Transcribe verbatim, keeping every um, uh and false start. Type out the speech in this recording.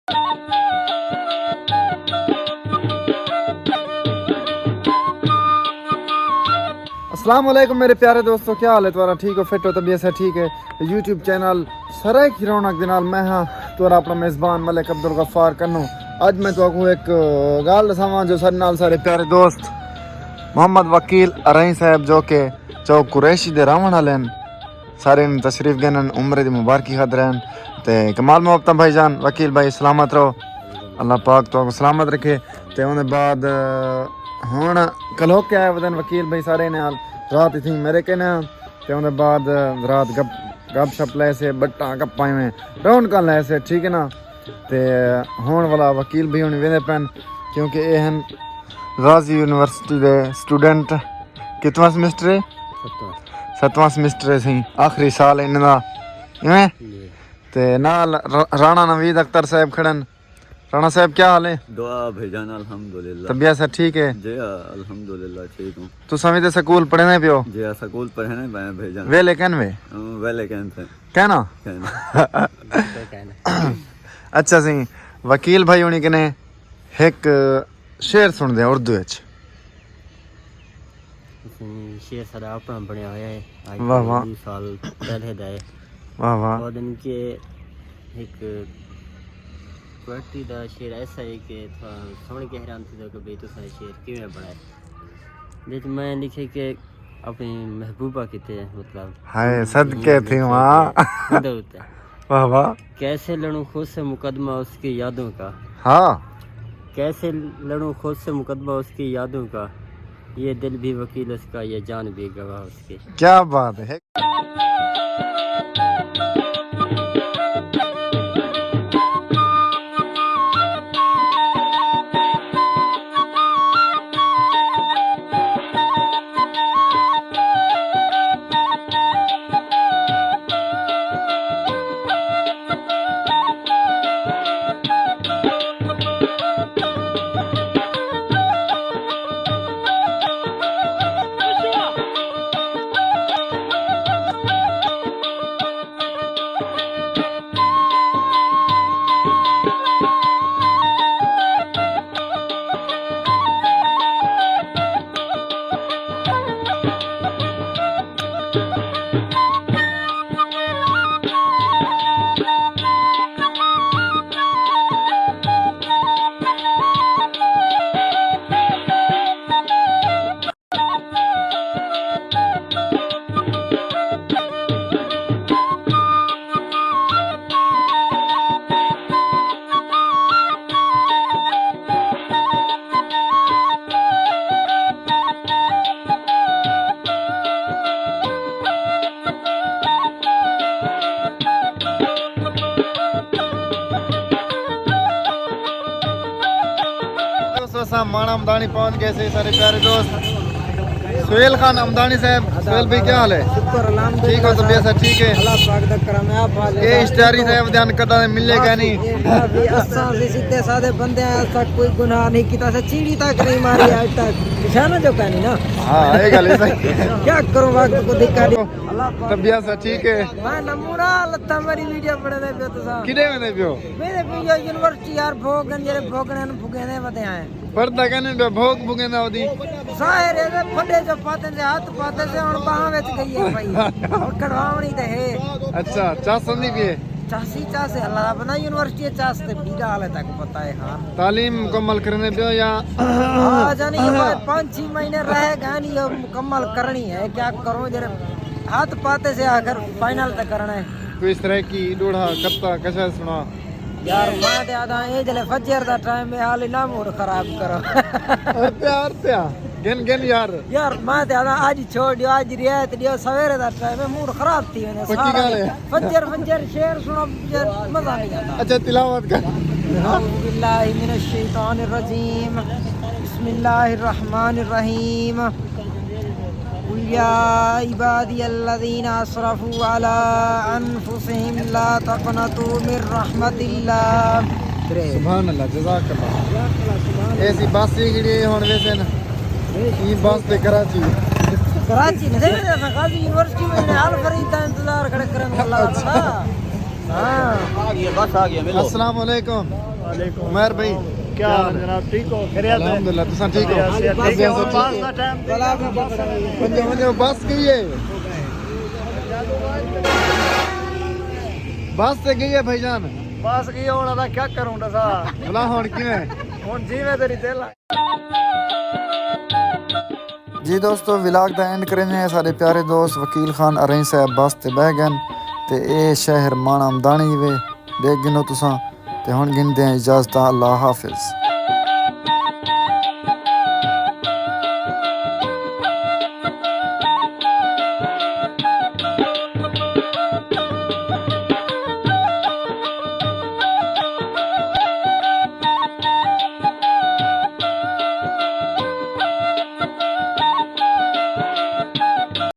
السلام علیکم میرے پیارے دوستو، کیا حال ہے تمہارا؟ ٹھیک ہو، فٹ ہو، طبیعت سے ٹھیک ہے؟ یوٹیوب چینل سرائیکی رونق دے نال میں ہاں تمہارا اپنا میزبان ملک عبدالغفار کنوں۔ اج میں تمہاکوں ایک گالھ دساواں جو ساڈے نال سارے پیارے دوست محمد وکیل ارائیں صاحب جو کہ چوک قریشی دے راہوݨ والے ہن، سارے نے تشریف گھنن، عمرے دی مبارکی خاطر ہن۔ تے کمال محبتاں بھائی جان، وکیل بھائی سلامت رہو، اللہ پاک تہاکوں سلامت رکھے۔ تے اوندے بعد، آ، ہݨ کلہوکے آئے ودن وکیل بھائی سارے نال، رات اتھیں میرے کنے ہن۔ تے اوندے بعد رات گپ، گپ شپ لے سے، بٹاں گپاں ایویں رونقاں لے سے، ٹھیک ہے نا؟ تے ہݨ والا وکیل بھائی ہݨ ویندے پن، کیونکہ اے ہن غازی یونیورسٹی دے اسٹوڈنٹ۔ کتواں سمسٹر ہے؟ ستواں۔ ستواں سمسٹر ہے سئیں، آخری سال ہے انہاں دا، ایویں؟ جی۔ تے نال ر-، رانا نوید اختر صاحب کھڑن۔ رانا صاحب، کیا حال ہے؟ دعا بھائی جان، الحمدللہ۔ طبیعت سب ٹھیک ہے؟ جی ہاں، الحمدللہ ٹھیک ہوں۔ تساں وی تے سکول پڑھیندے پیو؟ جی ہاں، سکول پڑھیندے پئے بھائی جان۔ ویلے کن وے؟ ہاں، ویلے کن تھے۔ کہنا؟ کہنا۔ اچھا سئیں، وکیل بھائی ہونی کنے ہک شعر سݨدے ہیں اردو وچ۔ ایں شعر ساݙا اپݨا بݨیا ہویا ہے، اڄ واہ واہ۔ ݙو سال پہلے دا ہے۔ واہ واہ۔ او دن کہ ہک پوئٹری دا شعر ایسا ہے کہ تھوڑا سݨ کے حیران تھی کہ بھئی تساں اے شعر کیویں بݨائے۔ جس میں لکھے کہ اپݨی محبوبہ کیتے، مطلب، ہائے صدقے تھیواں۔ اندر ہوتا ہے۔ واہ واہ۔ کیسے لڑوں خود سے مقدمہ اس کی یادوں کا۔ ہاں۔ کیسے لڑوں خود سے مقدمہ اس کی یادوں کا۔ یہ دل بھی وکیل اس کا، یہ جان بھی گواہ اس کی۔ کیا بات ہے۔ دوستو، اساں ماݨا امداݨی پہنچ ڳئے سے، سارے پیارے دوست۔ سہیل خان امداݨی صاحب، سہیل بھائی، کیا حال ہے؟ شکر الحمدللہ۔ ٹھیک ہو، طبیعت سب ٹھیک ہے؟ اللہ پاک دا کرم ہے، آپ حال ہے؟ اے اشتہاری صاحب دھیان کدا ملے گا نہیں۔ اساں اسی سیدھے سادے بندے ہیں، اساں کوئی گناہ نہیں کیتا، اساں چیڑی تک نہیں ماری آج تک۔ نشانہ جو کہنی نا۔ ہاں، اے گل ہے صحیح۔ کیا کروں، وقت کو دھکا نہیں۔ اللہ پاک۔ طبیعت سب ٹھیک ہے؟ میں نمورا لتا میری ویڈیو بݨیندے پیو تساں۔ کݙے ویندے پیو؟ میرے پیو یونیورسٹی یار بھوڳ ہن، جیڑھے بھوڳݨے ہن بھوڳیندے ودے آئے۔ پڑھدا کینے پیا، بھوڳ بھوڳیندا ودی۔ ظاہر ہے تے پھݙے جو پاتے سے، ہتھ پاتے سے، ہݨ ٻاہاں وچ ڳئی ہے پئی۔ ہݨ کڑھاوݨی تے ہے۔ اچھا، چس آندی پئی ہے؟ چاسی، چاس ہے، اللہ دا بندہ یونیورسٹی ہے، چس تے پیدا حالے تک پتہ ہے خان۔ تعلیم مکمل کریندے پیو یا؟ ہاں، یعنی کہ پانچ چھ مہینے رہ ڳئے نی، او مکمل کرݨی ہے، کیا کروں، جیڑھے ہتھ پاتے سے آخر فائنل تے کرݨا ہے۔ کوئی سرائیکی ݙوہڑا، کتا، کشا سݨا۔ یار، میں تے آہداں، اے جلے فجر دا ٹائم ہے، حالی نہ موڈ خراب کرو۔ اور پیا، اور پیا۔ گن، گن یار۔ یار، میں تے آہداں، اڄ چھوڑ ݙیو، اڄ رعایت ݙیو، سویرے دا ٹائم ہے، موڈ خراب تھی ویندے۔ پکی سارا ڳالھ ہے۔ فجر، فجر شعر سݨو، یار، مزہ نہیں آندا۔ اچھا، تلاوت کر۔ اعوذ باللہ من الشیطان الرجیم۔ بسم اللہ الرحمن الرحیم۔ قل یا عبادی الذین اسرفوا علی انفسهم لا تقنطوا من رحمت اللہ۔ سبحان اللہ، جزاک اللہ۔ ایسی بس ہی گڑی ہن ویسے نا۔ ای بس تے کراچی۔ کراچی نے، غازی یونیورسٹی میں نے آل فرید دا انتظار کھڑے کرن والا۔ اچھا۔ ہاں، آ گیا، بس آ گیا، ملو۔ السلام علیکم۔ وعلیکم عمیر بھائی، السلام۔ کیا حال ہے جناب؟ ٹھیک ہو؟ خیریت ہے؟ الحمدللہ، تساں ٹھیک ہو؟ خیریت ہے۔ بس ونڄو، ونڄو، بس دا ٹائم۔ ونڄو، ونڄو، بس ڳئی ہے۔ بس تے ڳئی ہے بھائی جان۔ بس ڳئی، ہݨ ادا کیا کروں ݙسا؟ بھلا ہݨ کیویں؟ ہݨ جیویں تیݙی دل آ۔ جی دوستو، ولاگ دا اینڈ کریندے ہیں۔ سارے پیارے دوست وکیل خان اریں صاحب بس تے بہہ گئن تے اے شہر ماݨا مداݨی وے ݙیکھ گھنو تساں۔ تے ہݨ گھندے ہیں اجازتاں، اللہ حافظ۔